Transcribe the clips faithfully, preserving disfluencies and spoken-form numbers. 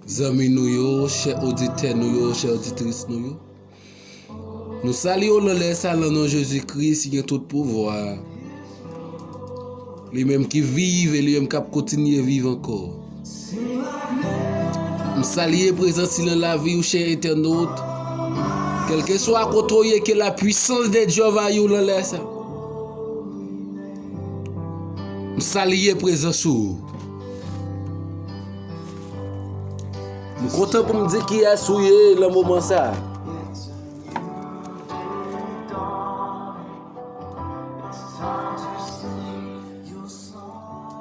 Zanmi nou yo, chè oditè nou yo, chè oditris nou yo. Nou salye w nan lè sa nan non Jezi Kris ki gen tout pouvwa. Li menm ki viv e li menm k ap kontinye viv ankò. M salye prezans li nan lavi w, chè entènot. Kèlkeswa kote w ye, ke la puissance de Dieu envahi w nan lè sa. M salye prezans ou. M kontan pou m di kiyès ou ye nan moman sa.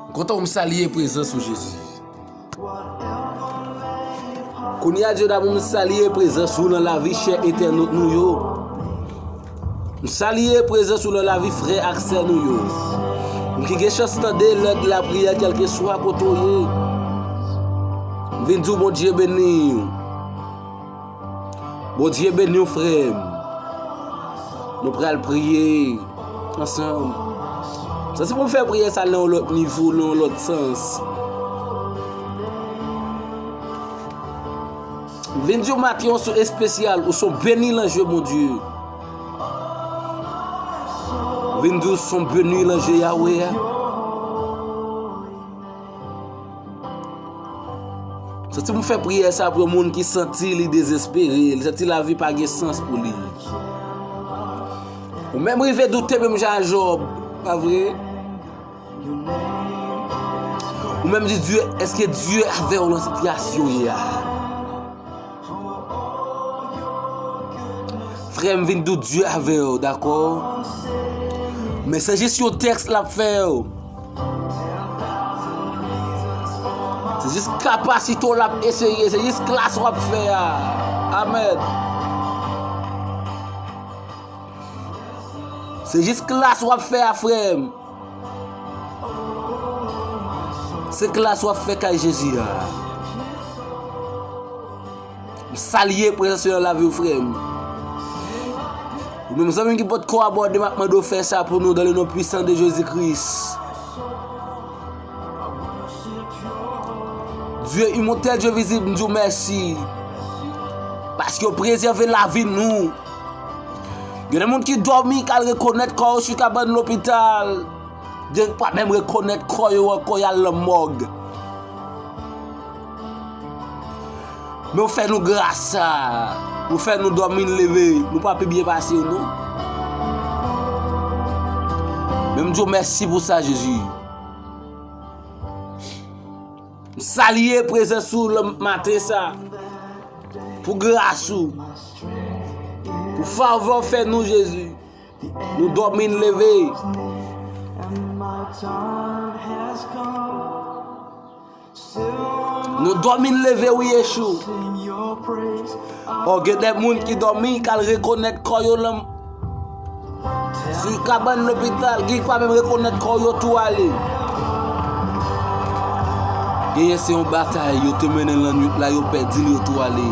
M kontan pou m salye prezans ou, Jezi. Kounye a, Dye damou, m salye prezans ou nan lavi chè entènot nou yo. M salye prezans ou nan lavi frè ak sè nou yo. M ki gen chans tande lè de lapriyè, kèlkeswa kote w ye. M vin di w Bondye beni w. Bondye beni w, frè m. Nou pral priye ansanm. Santi pou m fè priyè sa nan yon lòt nivo, nan yon lòt sans. M vin di w maten, ou se espesyal, ou se beni nan je Bondye. M vin di w se beni nan je Yahweh a. Santi pou m fè priyè sa pou yon moun ki santi li dezespere, li santi lavi pa gen sans pou li. Ou menm rive doute menm jan a Jòb, pa vre? Ou menm di Dye, èske Dye avè w nan sitiyasyon w ye a? Frè m, vin di w Dye avè w, dakò? Men se jis yon tèks l ap fè w. Se jis kapasite w l ap eseye, se jis klas w ap fè a. Amèn. Se jis klas w ap fè a, frè m. Se klas w ap fè kay Jezi a. M salye prezans yo nan lavi w, frè m. Ou menm zanmi m ki potko abòne, m ap mande w fè sa pou nou dans le nom puissant de Jésus-Christ. Dye imòtèl, Dye vizib, m di w mèsi. Paske w prezève lavi nou. Gen de moun ki dòmi, k al rekonèt kò yo sou kabann lopital. Gen pa menm rekonèt kò yo ankò, y al nan mòg. Men w fè nou gras sa. Ou fè nou dòmi n leve. Nou pa pi byen pase yo, non. Men m di w mèsi pou sa, Jezi. M salye prezans ou nan maten sa. Pou gras ou. Pou favè w fè nou, Jezi. Nou dòmi n leve. Nou dòmi n leve, wi, Yeshua. O, gen de moun ki dòmi, k al rekonèt kò yo nan, sou kabann lopital, gen ki pa menm rekonèt kò yo tou ale. Genyen se yon batay yo te mennen lannwit la, yo pèdi l, yo tou ale.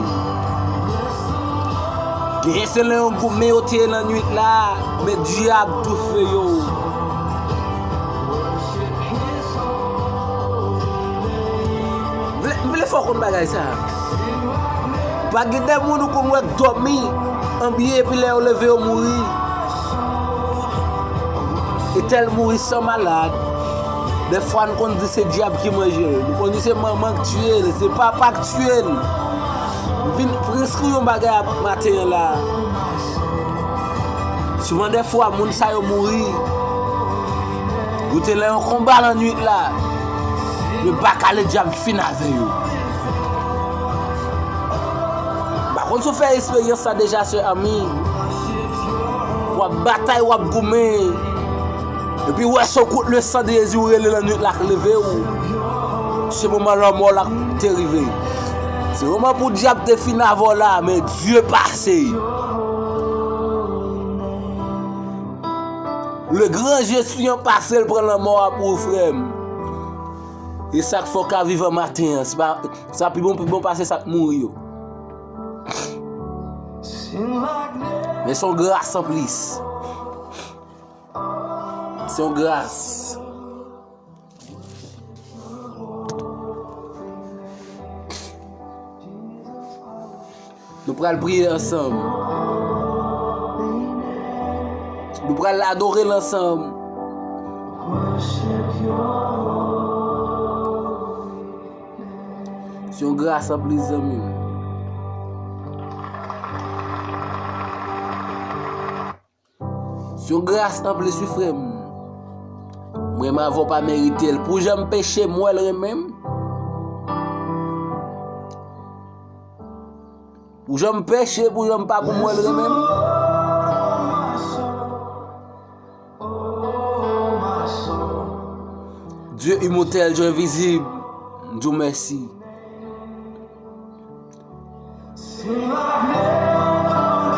Genyen se nan yon goumen yo te ye lannwit la, men dyab toufe yo. M vle, m vle fè w konn bagay sa. Pa gen de moun ou konn wè k dòmi, anbyen, epi lè yo leve yo mouri. E tèl mouri san malad. Dèfwa nou konn di se dyab ki manje l. Nou konn di se manman k tiye l, se papa k tiye l. M vin preskri yon bagay ap maten an la. Souvan dèfwa moun sa yo mouri. Yo te nan yon konba lannwit la. Men bakale dyab fin avè yo. M pa konn si w fè eksperyans sa deja, sè Ami. W ap batay, w ap goumen. Epi w wè se yon kout le san de Jezi ou rele lannwit la k leve w. Se moman lanmò la te rive. Se moman pou dyab te fin avè w la, men Dye pase. Le gran Jezi an pase l pran lanmò a pou ou, frè m. E sa k fè w ka viv an maten an. Se pa, sa pi bon, pi bon pase sa k mouri yo. Men se yon gras anplis. Se yon gras. Nou pral priye ansanm. Nou pral adore l ansanm. Se yon gras anplis, zanmi m. Se yon gras anplis, wi, frè m. M renmen avè w, pa merite l. Pou jan m peche, m wè l renmen m. Pou jan m peche, pou jan m pa bon, m wè l renmen m. Dye imòtèl, Dye envizib, m di w mèsi.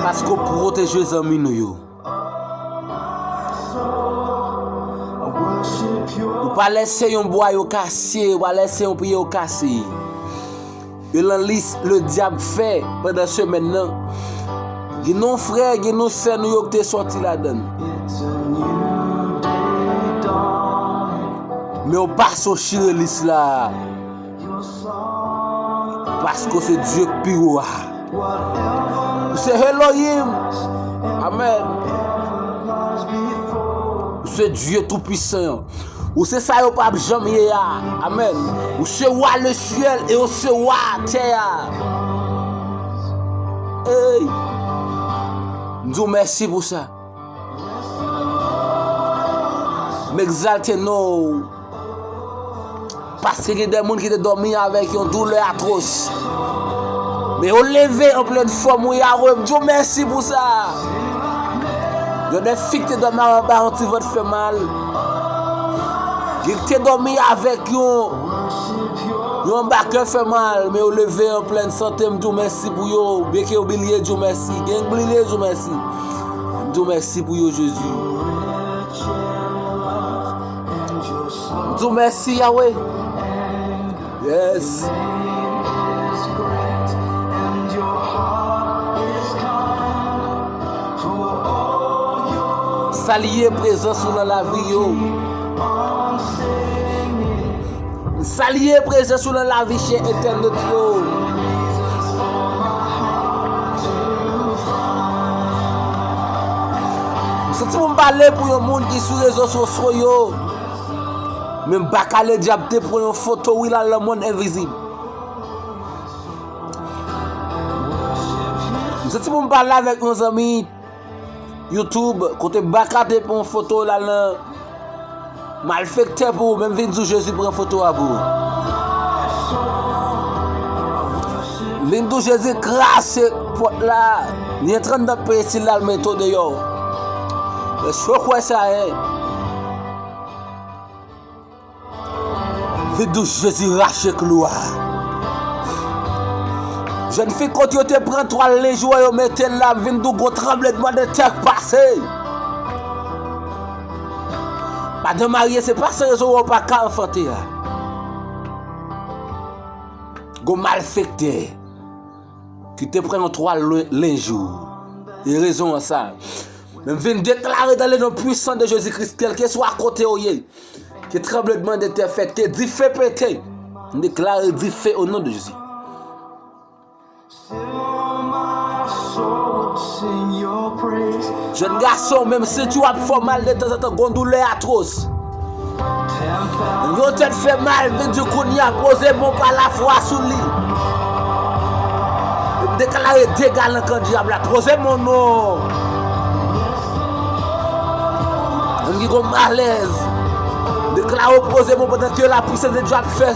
Paske w pwoteje zanmi nou yo. Ou pa lèse yon bwa yo kase, ou pa lèse yon pye yo kase. E nan lis ledyab fè pandan semèn nan, gen non frè, gen non sè nou yo ki te sòti ladan l. Men w pase w chire lis la. Paske w se Dye k pi wo a. Ou se Elohim. Amèn. Ou se Dye Toupisan an. Ou se sa yo p ap janm ye a. Amèn. Ou se wa le syèl e ou se wa tè a. Ey. M di w mèsi pou sa. M egzalte non w. Paske gen de moun ki te dòmi avèk yon doulè atwòs. Men yo leve an plen fòm, wi, Yawe, m di w mèsi pou sa. Gen de fi ki te dòmi anba yon ti vant fè mal. Gen ki te dòmi avèk yon, yon anba kè fè mal, men yo leve an plen sante, m di w mèsi pou yo. Byenke yo bliye di w mèsi. Gen ki bliye di w mèsi. M di w mèsi pou yo, Jezi. M di w mèsi, Yawe. Yes. Salye prezans ou nan lavi yo. Salye prezans ou nan lavi chè entènèt yo. M santi pou m pale pou yon moun ki sou rezo sosyo yo. Men baka ledyab te pran yon foto, wi, l al nan mond envizib. M santi pou m pale avèk yon zanmi YouTube, kote baka te pran yon foto, l al nan malfektè pou ou, men m vin di w Jezi pran foto a pou ou. M vin di w Jezi kraze pòt la, li antre anndan peye sila l mete w deyò. Èske w kwè sa, en? Vin di w Jezi rache klou a. Jèn fi kote yo te pran twal lenj ou a yo mete l la, vin di w gwo tranbleman de tè k pase. Madan marye, se pa san rezon ou pa ka anfante a. Gwo malfektè ki te pran yon twal lenj ou. E rezon an sa. Men m vin deklare dans le nom puissant de Jésus-Christ, kèlkeswa kote w ye, ke tranbleman de tè fèt, ke dife pete. M deklare dife o non de Jezi. Jèn gason, menm si w ap fè w mal de tanzantan, gon doulè atwòs. Yon tèt fè mal, vin di kounye a, poze men w pa lafwa sou li. M deklare dega nan kan dyab la, poze men w non. Moun ki gon malèz, deklare w poze men w pandan ke lapwisans de Dye ap fè,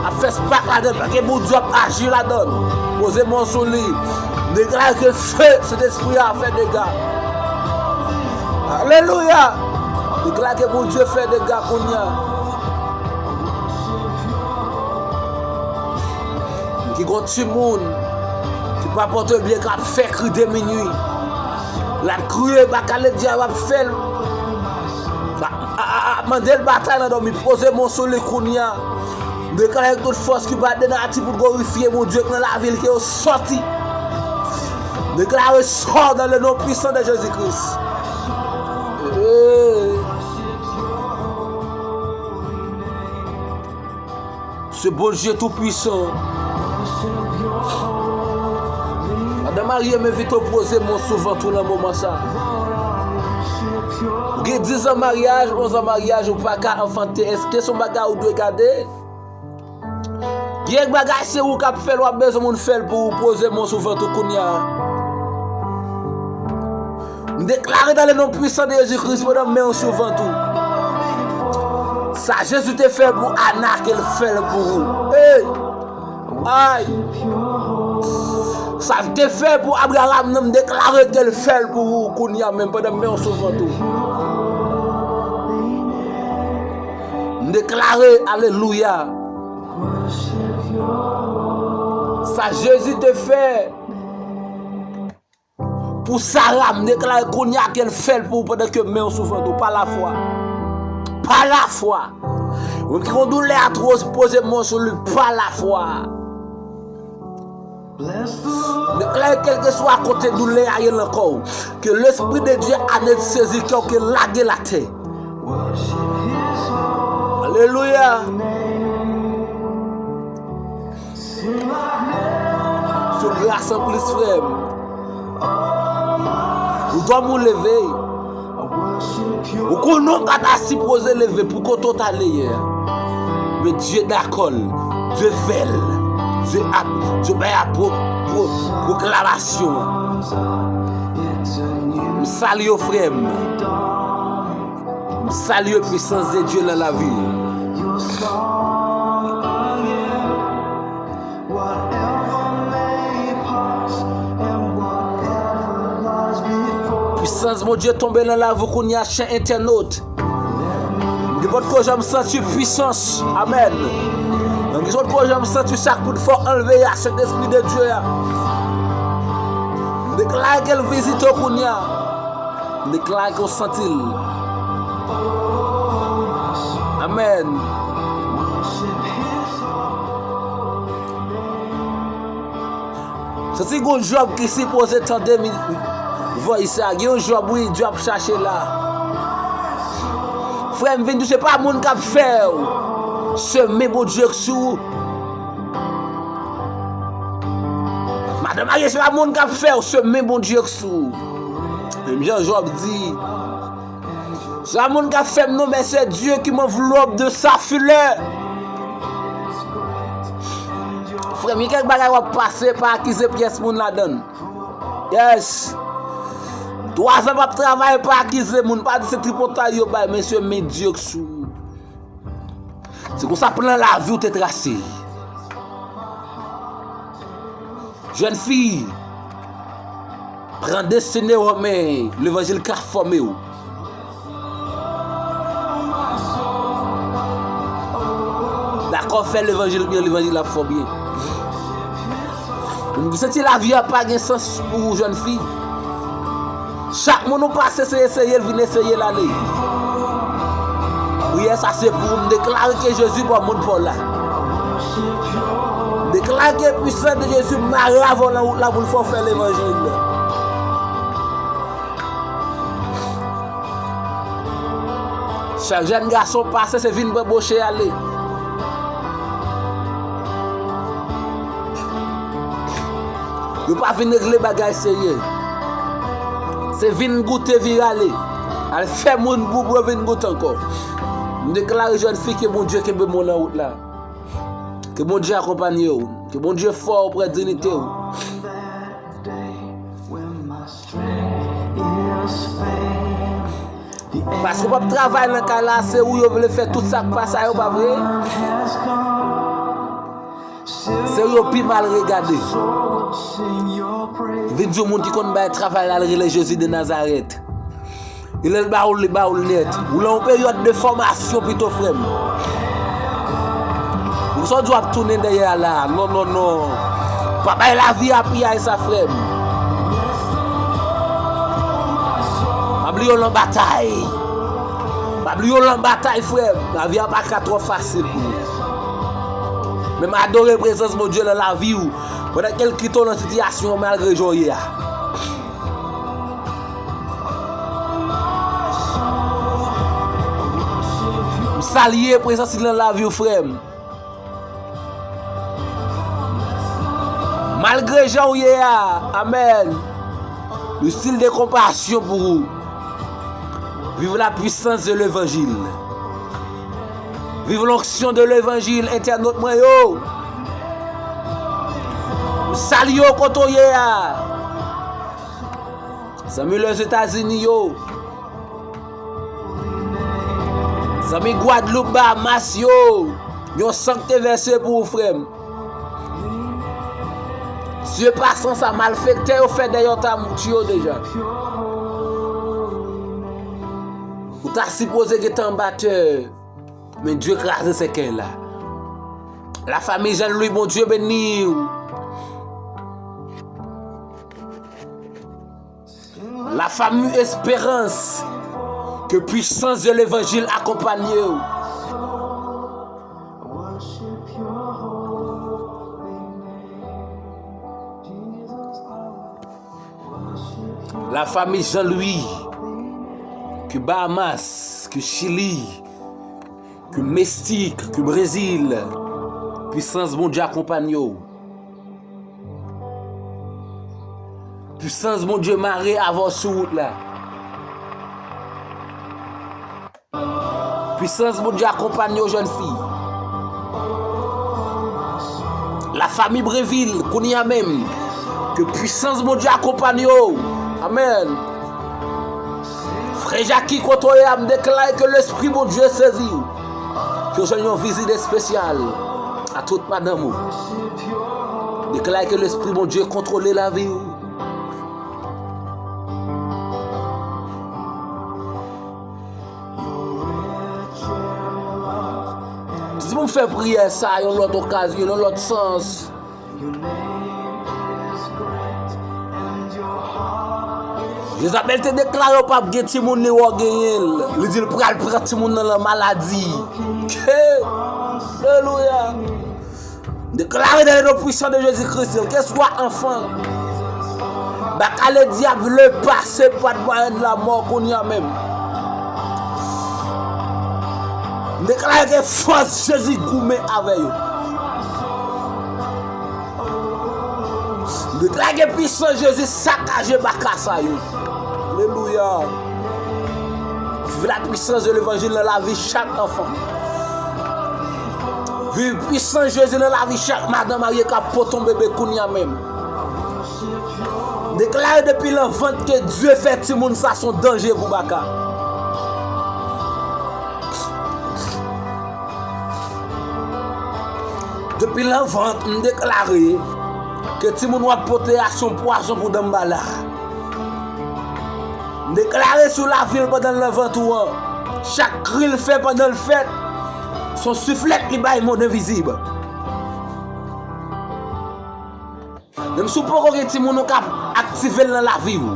ap fè spak ladan l, paske Bondye ap aji ladan l. Poze men w sou li. Deklare ke fe Sentespri a fè dega. Alelouya! Deklare ke Bondye fè dega kounye a. Ki gon timoun ki pa pote byen, k ap fè kri de minui. L ap kriye, baka ledyab ap fè l. Ap mande l batay nan dòmi, poze men w sou li kounye a. Deklare tout fòs ki pa de nati pou glorifye Bondye k nan lavi l, ke yo sòti. Deklare sò dans le nom puissant de Jésus-Christ. Se Bondye Toupisan. Madanm marye, m envite w poze men w sou vant ou nan moman sa. Ou gen diz an maryaj, onz an maryaj, ou pa ka anfante. Èske se yon bagay ou dwe gade? Gen bagay se ou k ap fè l, w ap bezwen moun fè l pou ou. Poze men w sou vant ou kounye a. M deklare dans le nom puissant de Jésus-Christ, pandan men w sou vant ou. Sa Jezi te fè pou Ana, ke l fè l pou ou. Hey! Ay! Sa l te fè pou Abraham nan, m deklare ke l fè l pou ou kounye a menm pandan men w sou vant ou. M deklare, alelouya. Sa Jezi te fè pou Sara, m deklare kounye a ke l fè l pou ou pandan ke men w sou vant ou, pa lafwa. Pa lafwa. Ou menm ki gen doulè a twò, poze men w sou li, pa lafwa. M deklare kèlkeswa kote doulè a ye nan kò w, ke Lespri de Dye anestezi kè w, ke l lage l atè. Alelouya. Sou gras an plis, frè m. Ou dòmi, ou leve. Ou konnen w pa ta sipoze leve pou kote w t ale yè a. Men Dye dakò l. Dye fè l. Dye ap, Dye bay ap pwo, pwo, pwoklamasyon an. M salye w, frè m. M salye pwisans de Dye nan lavi w. Pwisans Bondye tonbe nan lavi w kounye a, chè entènot. M gen pòt ko janm santi pwisans. Amèn. M gen pòt ko janm santi sa k pou t fò anlve a, Sentespri de Dye a. M deklare ke l vizite w kounye a. M deklare ke w santi l. Amèn. Santi gon Jòb ki sipoze tande mi, voice sa. Gen yon Jòb, wi, Dye ap chache la. Frè m, vin di w, se pa moun k ap fè w. Se men Bondye k sou ou. Madanm marye, se pa moun k ap fè w, se men Bondye k sou ou. Menm jan Jòb di, se pa moun k ap fè m non, men se Dye ki m anvlòp de sa filè. Frè m, gen kèk bagay w ap pase, pa akize pyès moun ladan l. Yes. Twazan p ap travay, pa akize moun, pa di se tripotay yo bay, men se men Dye k sou ou. Se konsa plan lavi w te trase. Jèn fi, pran destine w an men, levanjil ka fòme w. Dakò, fè levanjil byen, levanjil ap fè w byen. M santi lavi a pa gen sans pou ou, jèn fi. Chak moun ou pase, se eseye l vin eseye l ale. Priyè sa se pou ou. M deklare ke Jezi ba w moun pa w la. M deklare ke pwisans de Jezi mare avè w nan wout la pou l fè w fè levanjil. Chak jèn gason pase, se vin pran bwoche ale. Yo pa vin regle bagay serye. Se vin goute, vire ale. Al fè moun bobo vin goute ankò. M deklare jèn fi ke Bondye kenbe men w nan wout la. Ke Bondye akonpanye w. Ke Bondye fè w pran diyite w. Paske w p ap travay nan kay la, se ou yo vle fè tout sa k pa sa yo, pa vre? Se ou yo pi mal regade. Vin di yon moun ki konn bay travay la, l rele Jezi de Nazarèt. E lè l ba w l, li ba w l nèt. Ou nan yon peryòd de fòmasyon pito, frè m. Ou sa w di w ap tounen dèyè a la. Non, non, non. Pa bay lavi a piyay sa, frè m. Pa bliye w lan batay. Pa bliye w lan batay, frè m. Lavi a pa ka twò fasil pou ou. Men m adore prezans Bondye lan lavi w. Pandan ke l kite w lan sitiyasyon malgre jan w ye a. M salye prezans li nan lavi w, frè m. Malgre jan w ye a, amèn. Le style de compassion pour vous. Vive la puissance de l'évangile. Vive l'onction de l'évangile, entènot mwen yo. M salye w kote w ye a. Zanmi Lèzetazini yo. Zanmi Gwadloup, Bahamas yo. Yon san k te vèse pou ou, frè m. Sye pasan sa malfektè yo fè dèyè w ta tiye w deja. Ou ta sipoze gentan anba tè. Men Dye kraze sèkèy la. La famille Jean-Louis, Bondye beni w. La famille Espérance, que puissance de l'évangile accompagne w. La famille Jean-Louis, que Bahamas, que Chili, que Mexique, que Brésil, puissance Bondye akonpanye w. Pwisans Bondye mare avè w sou wout la. Pwisans Bondye akonpanye w, jèn fi. La famille Bréville, kounye a menm, ke pwisans Bondye akonpanye w. Amèn. Frè Jackie, kote w ye a, m deklare ke Lespri Bondye sezi w. Ke w jwenn yon vizit espesyal a tout madanm ou. Deklare ke Lespri Bondye kontwole lavi w. Si pou m fè priyè sa a yon lòt okazyon, yon lòt sans. Jezabèl te deklare w p ap gen timoun, li wè w genyen l. Li di l pral pran timoun nan lan maladi. Ke, alelouya. M deklare dans le nom puissant de Jésus-Christ, kèlkeswa anfan Baka le diable, le passé, pa t mwayen de lamò kounye a menm. M deklare ke fòs Jezi goumen avè yo. M deklare ke pwisans Jezi sakaje baka sa yo. Alelouya. Viv la puissance de l'évangile nan lavi chak anfan. Viv pwisans Jezi nan lavi chak madanm marye k ap pote yon bebe kounye a menm. Deklare depi lan vant ke Dye fè timoun sa se yon danje pou baka. Depi lan vant, m deklare ke timoun w ap pote a se yon pwazon pou danmbala. M deklare sou lavi l pandan l nan vant ou an, chak kri l fè pandan l fèt, se yon siflèt li bay mond envizib. Menm si w poko gen timoun, ou ka aktive l nan lavi w.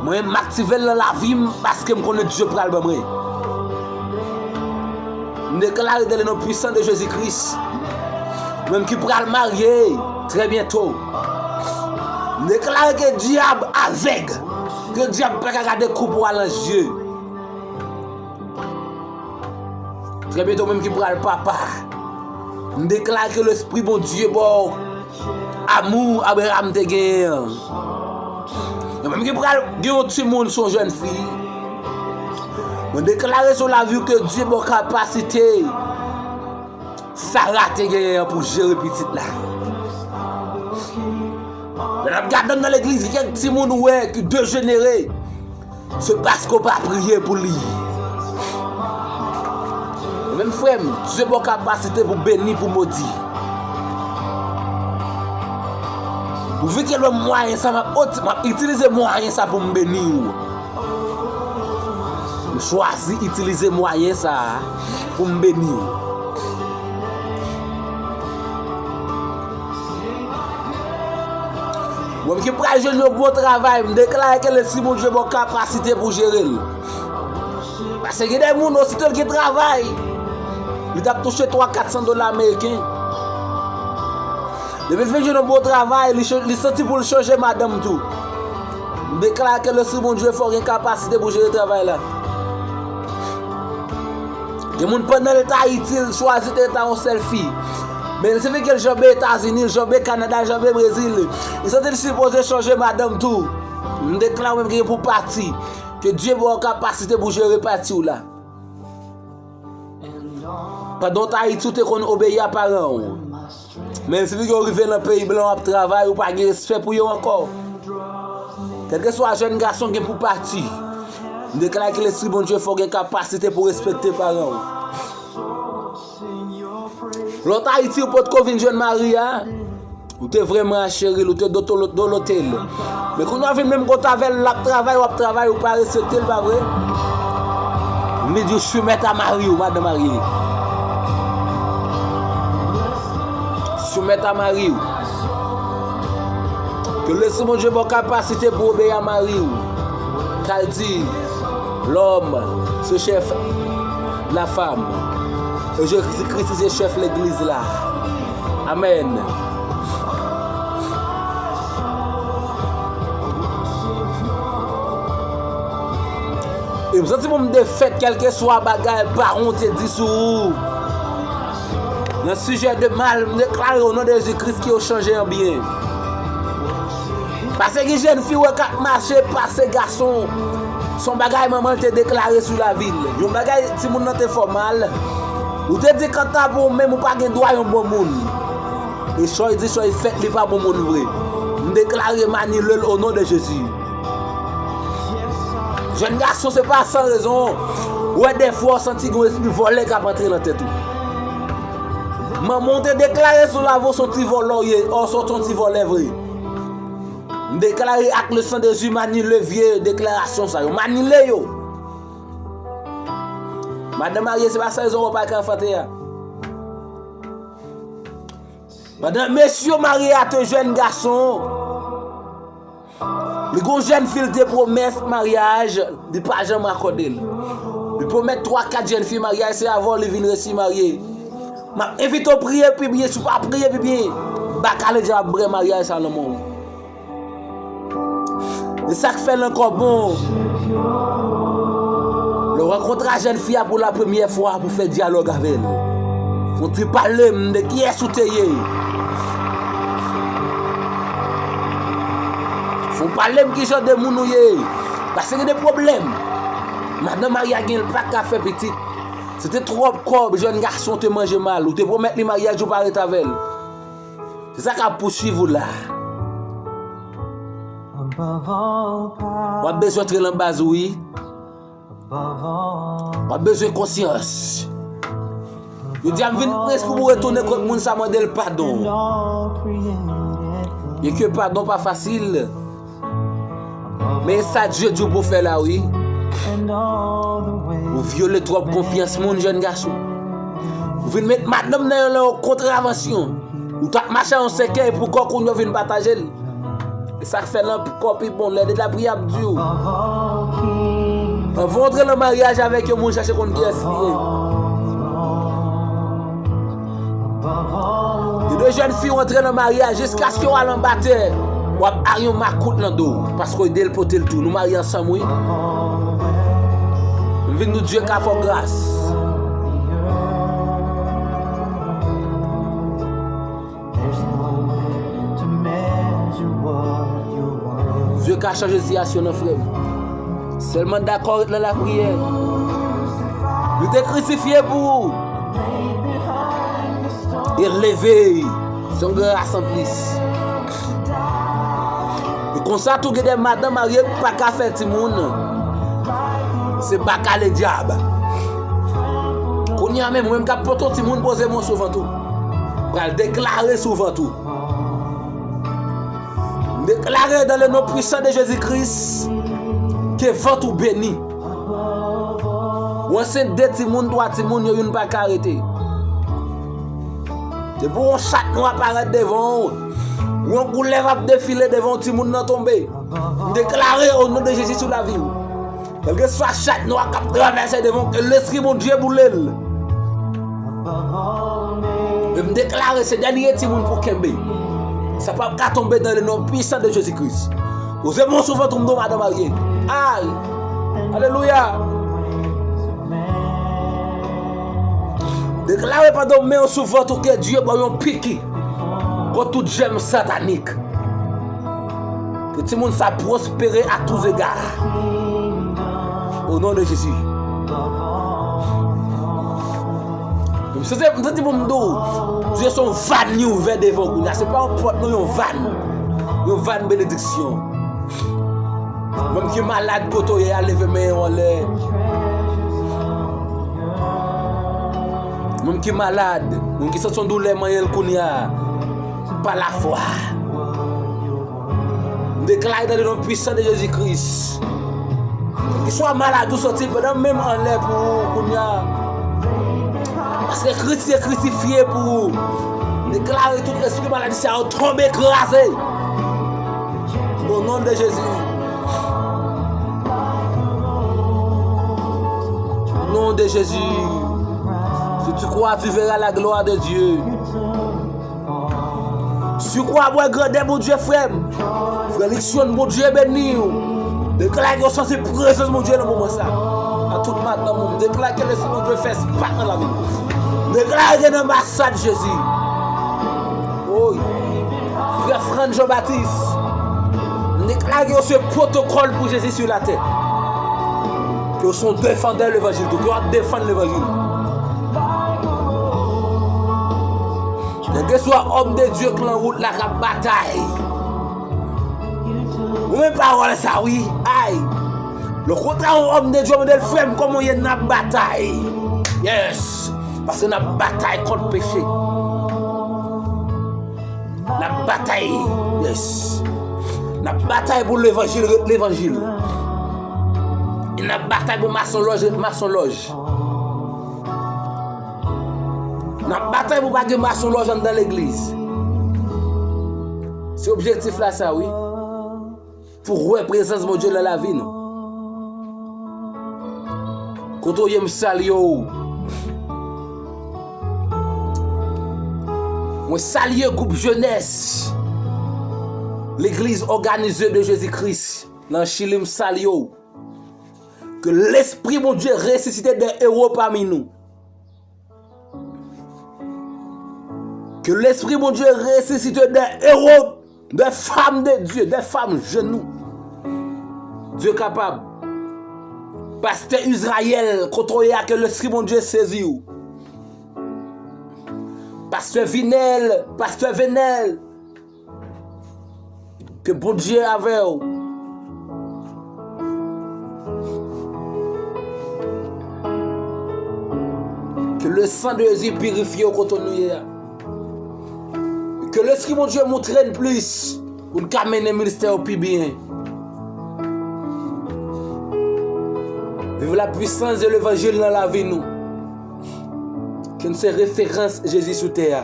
Mwen, m aktive l nan lavi m paske m konnen Dye pral ban mwen. M deklare dans le nom puissant de Jésus-Christ, ou menm ki pral marye trè byento, m deklare ke dyab avèg, ke dyab pa ka gade koup ou a nan zye. Trè byento, ou menm ki pral papa, m deklare ke Lespri Bondye ba w amou Abraram te genyen an. Ou menm ki pral gen yon timoun, se yon jèn fi, mwen deklare sou lavi w ke Dye ba w kapasite Sara te genyen an pou jere pitit la. Lè n ap gade anndan legliz, gen kèk timoun ou wè ki dejenere. Se paske w pa priye pou li. Ou menm frè m, Dye ba w kapasite pou beni, pou modi. Pouvi ke lè mwayen sa, m ap ot-, m ap itilize mwayen sa pou m beni w. M chwazi itilize mwayen sa a pou m beni w. Ou menm ki pral jwenn yon bon travay, m deklare ke Lespri Bondye ba w kapasite pou jere l. Paske gen de moun, osito l gen travay, li t ap touche twa, kat san dola ameriken. Depi l fin jwenn yon bon travay, li cho-, li santi pou l chanje madanm tou. M deklare ke Lespri Bondye fè w gen kapasite pou jere travay la. Gen moun pandan l t Ayiti, l chwazi te ret ak yon sèl fi. Men li sifi ke l janbe Etazini, l janbe Kanada, l janbe Brezil. Li santi l sipoze chanje madanm tou. M deklare w menm ki gen pou pati. Ke Dye ba w kapasite pou jere pati w la. Pandan w t Ayiti, w te konn obeyi a paran w. Men sifi ke w rive nan peyi blan, w ap travay, ou pa gen respè pou yo ankò. Kèlkeswa jèn gason gen pou pati, m deklare ke Lespri Bondye fè w gen kapasite pou respekte paran w. Lè w t Ayiti, ou potko vin jwenn mari a, ou te vrèman cheri l, ou te dotolo-, dolote l. Men kounye a w vin menm kote avè l, l ap travay, w ap travay, ou pa respekte l, pa vre? M vin di w soumèt a mari w, madanm marye. Soumèt a mari w. Ke Lespri Bondye ba w kapasite pou obeyi a mari w. Kal di, lòm se chèf la fam. E Jezi Kris se chèf legliz la. Amèn. E m santi pou m defèt, kèlkeswa bagay paran w te di sou ou. Nan sijè de mal, m deklare o non de Jezi Kris ke yo chanje an byen. Paske gen jèn fi w wè k ap mache pase gason. Se yon bagay manman l te deklare sou lavi l. Yon bagay timoun nan te fè w mal. Ou te di kanta pou ou menm ou pa gen dwa yon bon moun. E choy di choy fèt, li pa bon moun vre. M deklare m anile l o non de Jezi. Jèn gason, se pa san rezon. Ou wè dèfwa w santi gen yon espri vòlè k ap antre nan tèt ou. Manman w te deklare sou lavi w se yon ti vòlè w ye, ò se w se yon ti vòlè vre. M deklare ak le san de Jezi, m anile vye deklarasyon sa yo. M anile yo. Madanm marye, se pa san rezon w pa ka anfante a. Pandan mesye marye a te jèn gason, li gon jèn fi l te pwomèt maryaj, li pa janm akòde l. Li pwomèt twa, kat jèn fi maryaj, se avè w li vin resi marye. M ap envite w priye pi byen, si w pa priye pi byen, baka ledyab ap bwè maryaj sa nan men w. E sa k fè l ankò bon, lè w rankontre a jèn fi a pou la premyè fwa pou fè dyalòg avè l, fè yon ti pale m de kiyès ou te ye. Fè w pale m ki jan de moun ou ye. Paske gen de pwoblèm. Madanm marye a gen l pa ka fè pitit. Se te twòp kòb, jèn gason te manje mal. Ou te pwomèt li maryaj, ou pa ret avè l. Se sa k ap pouswiv ou la. W ap bezwen antre nan baz ou, wi. W ap bezwen konsyans. Jodi a m vin prens pou m retounen kot moun sa, mande l padon. Byenke padon pa fasil, men sa Dye di w pou fè la, wi. Ou vyole twòp konfyans moun, jèn gason. Ou vin met madanm nan yon, yon kontravansyon. Ou t ap mache a yon sèkèy pou kò kounye a w vin pataje l. E sa k fè l ankò pi bon lè de lapriyè ap di w. Anvan w antre nan maryaj avèk yon moun, chache konn kiyès li ye. Gen de jèn fi w antre nan maryaj jiskaske w al anba tè, w ap al yon makout nan do w, paske w ede l pote l tou. Nou marye ansanm, wi. M vin di w Dye ka fè w gras. Dye ka chanje sitiyasyon nan, frè m. Sèlman dakò ret nan lapriyè. Li te krisifye pou ou. E leve. Se yon gras anplis. E konsa tou gen de madanm marye k pa ka fè timoun. Se baka ledyab. Kounye a menm, ou menm k ap pote yon timoun, poze men w sou vant ou. Pral deklare sou vant ou. M deklare dans le nom puissant de Jésus-Christ ke vant ou beni. Ou ansent de timoun, twa timoun, yo youn pa ka rete. Depi yon chat nwa parèt devan w, yon koulèv ap defile devan w, timoun nan tonbe. M deklare o non de Jezi sou lavi w. Kèlkeswa chat nwa k ap travèse devan w, ke Lespri Bondye boule l. E m deklare se dènye timoun pou kenbe. Sa p ap ka tonbe dans le nom puissant de Jésus-Christ. Poze men w sou vant ou, m di w madanm marye. Ay! Alelouya! Deklare pandan w men w sou vant ou ke Dye ba w yon piki kont tout jèm satanik. Ke timoun sa pwospere à tous égards. Au nom de Jésus. M santi, m santi pou m di w, Dye se yon vàn li ouvè devan w kounye a. Se pa yon pòt non, yon vàn. Yon vàn benediksyon. Menm ki malad kote w ye a, leve men w anlè. Menm ki malad, menm ki santi yon doulè manyen l kounye a, pa lafwa. M deklare dans le nom puissant de Jésus-Christ. Kèlkeswa maladi w santi pandan menm anlè pou ou kounye a. Paske Kris te krisifye pou ou. M deklare tout espri maladi sa yo tonbe kraze. Au nom de Jésus. Au nom de Jésus. Si tu crois, tu verras la gloire de Dieu. Si w kwè w ap wè grandè Bondye, frè m, frè Luckson, Bondye beni w. Deklare ke w santi prezans Bondye nan moman sa. A tout madanm ou, m deklare ke Lespri Bondye fè spak nan lavi w. M deklare ke nan anbasad Jezi. Oy. Frè Frantz Jean Baptiste, m deklare ke w se pwotokòl pou Jezi sou latè. Ke w se yon defandè levanjil tou, ke w ap defann levanjil. Kèlkeswa òm de Dye k lan wout la k ap batay. Ou men pawòl sa wi. Ay. Lè w kontre yon òm de Dye, w mande l, frè m, kòman w ye? N ap batay. Yes. Paske n ap batay kont peche. N ap batay. Yes. N ap batay pou levanjil ret levanjil. E n ap batay pou masonlòj ret masonlòj. N ap batay pou pa gen masonlòj anndan legliz. Se objektif la sa wi. Pou wè prezans Bondye nan lavi nou. Kote w ye, m salye w. Mwen salye gwoup jenès Legliz Òganize de Jezi Kris nan Chili, m salye w. Ke Lespri Bondye resisite de ewo pami nou. Ke Lespri Bondye resisite de ewo, de fanm de Dye, de fanm jenou. Dye kapab. Pastè Izrayèl, kote w ye a, ke Lespri Bondye sezi w. Pastè Vinèl, pastè Venèl, ke Bondye avè w. Ke le san de Jezi pirifye w kote nou ye a. Ke Lespri Bondye montre n plis pou n ka mennen ministè yo pi byen. Viv la pwisans de levanjil nan lavi nou. Ke n se referans Jezi sou tè a.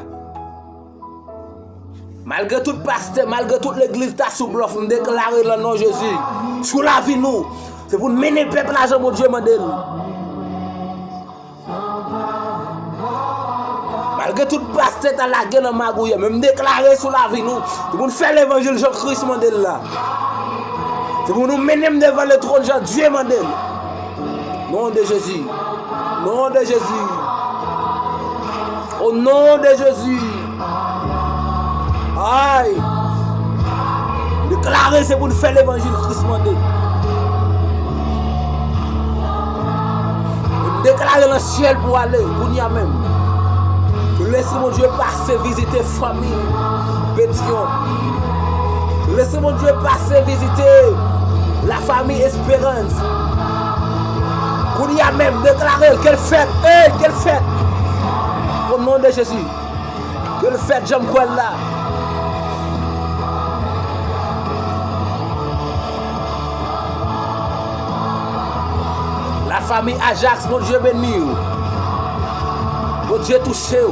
Malgre tout pastè, malgre tout legliz ta sou blòf, m deklare nan non Jezi, sou lavi nou, se pou n mennen pèp la jan Bondye mande n. Malgre tout pastè ta lage nan magouyè, men m deklare sou lavi nou, se pou n fè levanjil jan Kris mande l la. Se pou nou mennen m devan letwòn jan Dye mande l. Nom de Jésus. Nom de Jésus. Au nom de Jésus. Ay. Deklare se pou n fè levanjil Kris mande. Deklare nan syèl pou ale, kounye a menm. Ke Lespri Bondye pase vizite fanmi Petyon. Ke Lespri Bondye pase vizite la famille Espérance. Kounye a menm, deklare l, ke l fèt, ey, ke l fèt. Au nom de Jésus. Ke l fèt jan m kwè l la. La famille Ajax, Bondye beni w. Bondye touche w.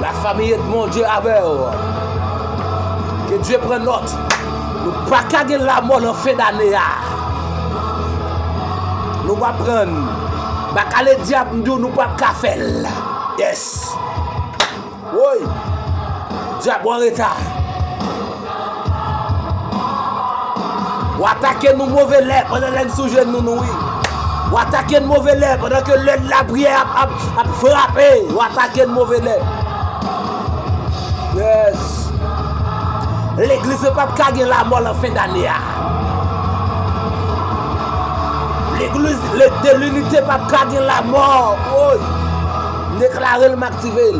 La famille Edmond, Dye avè w. Ke Dye pran nòt. Nou pa ka gen lamò nan fen dane a. Nou p ap pran. Bakale dyab, m di w, nou p ap ka fè l. Yes. Woy! Dyab, w an reta. W atake nou move lè, pandan lè n sou jenou nou, wi. W atake n move lè, pandan ke lè de lapriyè ap, ap, ap frape, w atake n move lè. Yes. Legliz yo p ap ka gen lamò nan fen dane a. Legliz de linite p ap ka gen lamò. Woy. M deklare l, m aktive l.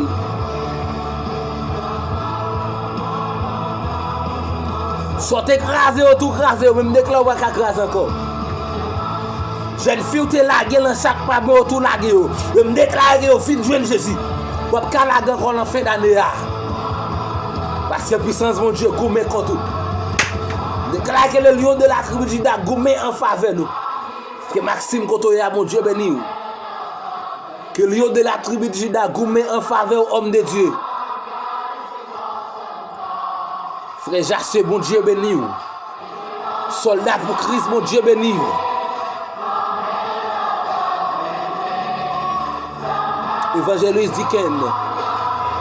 Sa w te kraze yo, tou kraze yo, men m deklare w pa ka kraze ankò. Jèn fi w te lage nan chak pa men yo, tou lage yo. Men m deklare ke yo fin jwenn Jezi. W ap ka lage ankò nan fen dane a. Paske pisans Bondye goumen kont ou. M deklare ke le lion de la tribi de Jida goumen an favè nou. Ke Maxime kote w ye a, Bondye beni w. Ke lion de la tribi de Jida goumen an favè w, òm de Dye. Frè Jase, Bondye beni w. Sòlda pou Kris, Bondye beni w. Evanjelis Diken,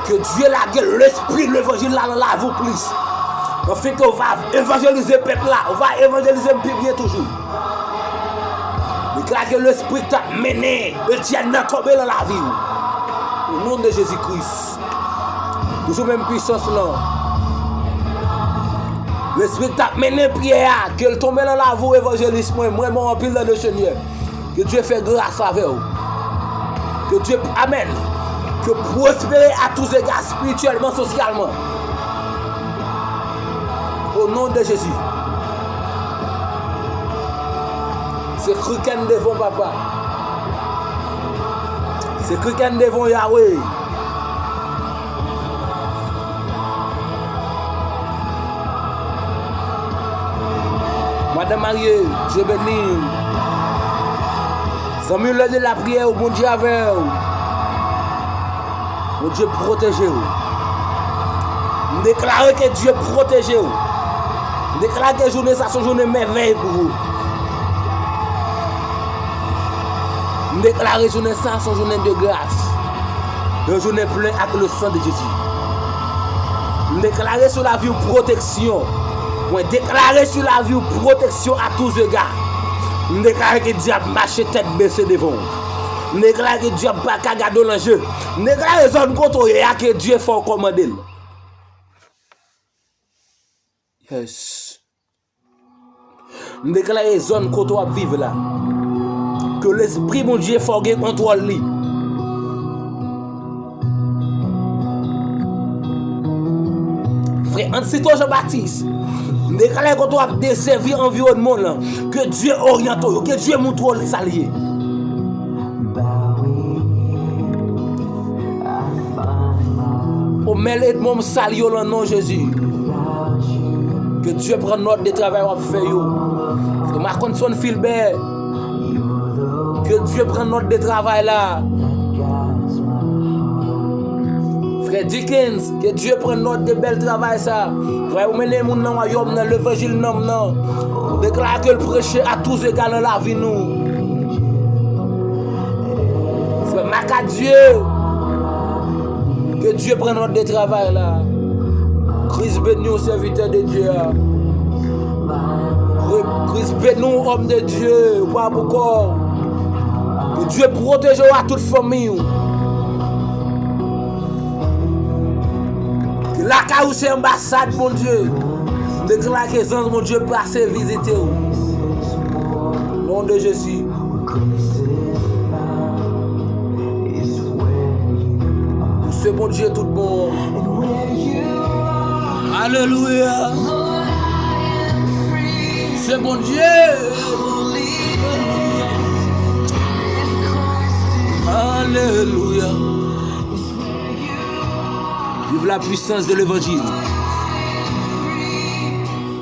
ke Dye lage lespri levanjil la nan lavi w plis. Anfen, ke w va evanjelize pèp la, w va evanjelize m pi byen toujou. Deklare ke lespri k t ap mennen Etyèn nan tonbe nan lavi w. O non de Jezi Kris. Toujou menm pisans lan. Lespri k t ap mennen Pyè a, ke l tonbe nan lavi w, evanjelis mwen, m renmen w anpil nan le Senyè. Ke Dye fè gras avè w. Ke Dye, amèn. Ke pwospere a tous égards, espirityèlman, sosyalman. O non de Jezi. Se kriken devan w, papa. Se kriken devan w, Yahweh. Madanm marye, Dye beni w. Zanmi w, lè de lapriyè, Bondye avè w. Bondye pwoteje w. M deklare ke Dye pwoteje w. M deklare ke jounen sa se yon jounen mèvèy pou ou. M deklare jounen sa se yon jounen de gras. Yon jounen plen ak le san de Jezi. M deklare sou lavi w pwoteksyon. Mwen deklare sou lavi w pwoteksyon a tous égards. M deklare ke dyab mache tèt bese devan w. M deklare ke dyab pa ka gade w nan je. M deklare zòn kote w ye a, ke Dye fè w kòmande l. Yes. M deklare zòn kote w ap viv la. Ke Lespri Bondye fè w gen kontwòl li. Frè Ansito Jean Baptiste, m deklare kote w ap desèvi anviwònman w lan. Ke Dye oryante w yo. Ke Dye moutre w sa l ye. Omèl Edmond, m salye w lan non Jezi. Ke Dye pran nòt de travay w ap fè yo. Frè Marconson Philbert, ke Dye pran nòt de travay la. Frè Dickens, ke Dye pran nòt de bèl travay sa. Travay pou mennen moun nan wayòm nan, levanjil nanm nan. Deklare ke l preche a tous égards nan lavi nou. Frè Macadieu, ke Dye pran nòt de travay la. Kris beni w, sèvitè de Dye a. Kri-, Kris beni w, òm de Dye, ou pa pou kò w. Ke Dye pwoteje w a tout fanmi w. Ke lakay ou se anbasad Bondye. M deklare ke zanj Bondye pase vizite w. Non de Jezi. Ou se Bondye tout bon. Alelouya. Se Bondye. Alelouya. Vive la puissance de l'évangile.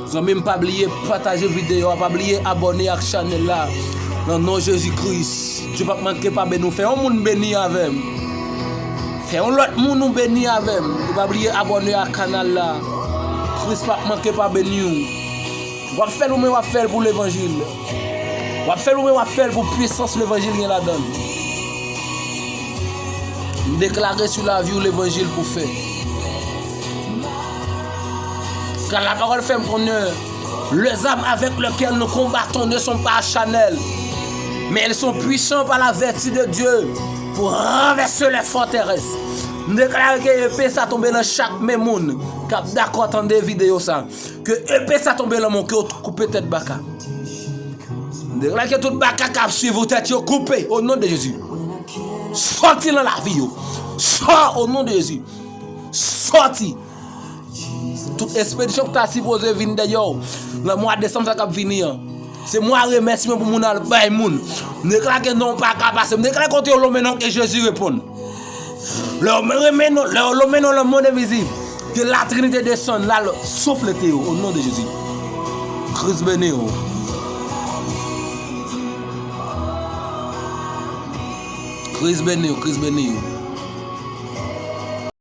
Zanmi m, pa bliye pataje videyo a, pa bliye abòne ak chanèl la. Nan non Jezi Kris, Dye p ap manke pa beni w. Fè yon moun beni avè m. Fè yon lòt moun ou beni avè m. E pa bliye abòne ak kanal la. Kris p ap manke pa beni w. W ap fè l ou men w ap fè l pou levanjil. W ap fè l ou men w ap fè l pou pisans levanjil gen ladan l. M deklare sou lavi w levanjil pou fè. Kan lapawòl fè m konnen, les armes avec lesquelles nous combattons ne sont pas charnelles. Mais elles sont puissantes par la vertu de Dieu pour renverser les forteresses. M deklare ke epe sa tonbe nan chak men moun k ap dakò tande videyo sa. Ke epe sa tonbe nan men w, ke w koupe tèt baka. M deklare ke tout baka k ap swiv ou, tèt yo koupe, o non de Jezi. Sòti nan lavi yo. Sò, o non de Jezi. Sòti. Tout ekspedisyon ki ta sipoze vin dèyè w nan mwa desanm sa k ap vini an, se mwa remèsiman pou moun al bay moun. M deklare ke non pa ka pase. M deklare kote yo lonmen non ke Jezi reponn. Lè yo lonmen non, lè yo lonmen non nan mond envizib, ke Latrinite desann, l al souflete yo, o non de Jezi. Kris beni w. Kris beni w, Kris beni w.